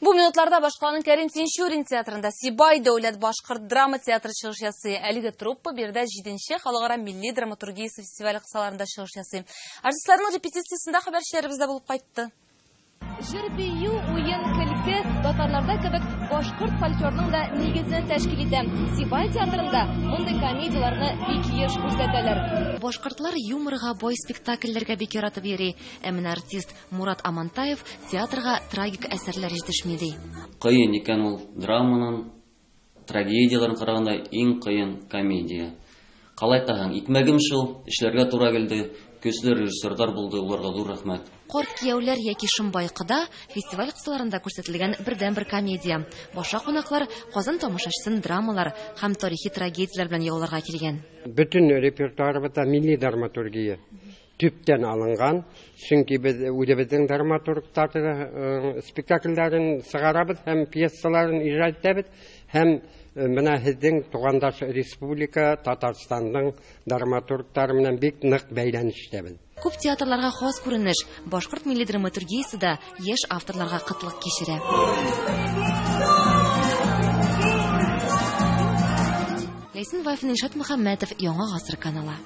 Бу минутларда башкаланың Кәрим Тинчурин театрында Сибай дәүләт башкорт драма театры чыгыш ясый. Әлеге труппа биредә 7нче халыкара милли драматургиясе фестивале кысаларында чыгыш ясый. Артистларның репетициясендә хәбәрчеләребез дә булып кайтты. Җыр, бию, уен, көлке татарларда кебек башкорт фольклорының да нигезен тәшкил итә. Сибай театрында мондый комедияләрне бик еш күрсәтәләр. Башкортлар юморга бай спектакльләргә бик яратып йөри. Ә менә артист Мурат Амантаев театрга трагик әсәрләр җитешми ди. Кыен икән ул драманың, трагедияләрен караганда иң кыен комедия. Қалай тагын, икмәгем шул, эшләргә тура килде. Көчле режиссерлар булды, уларга зур рәхмәт. Карт кияүләр яки Шомбай кода фестиваль кысаларында күрсәтелгән бердәнбер комедия. Башка кунаклар Казан тамашачысын драмалар һәм тарихи трагедияләр белән яуларга килгән. Бөтен репертуарыбызда милли драматургия төптән алынган, чөнки без үзебезнең драматурглар спектакльләрен чыгарабыз һәм пьесаларын иҗат итәбез һәм менә һезнең тугандаш республика Татарстанның драматурглары белән бик нык бәйләнештәбез. Күп театрларга хас күренеш, башкорт милли драматургиясе дә яшь авторларга кытлык кичерә. Ләйсән Вафин, Илшат Мөхәммәтов, Яңа Гасыр каналы.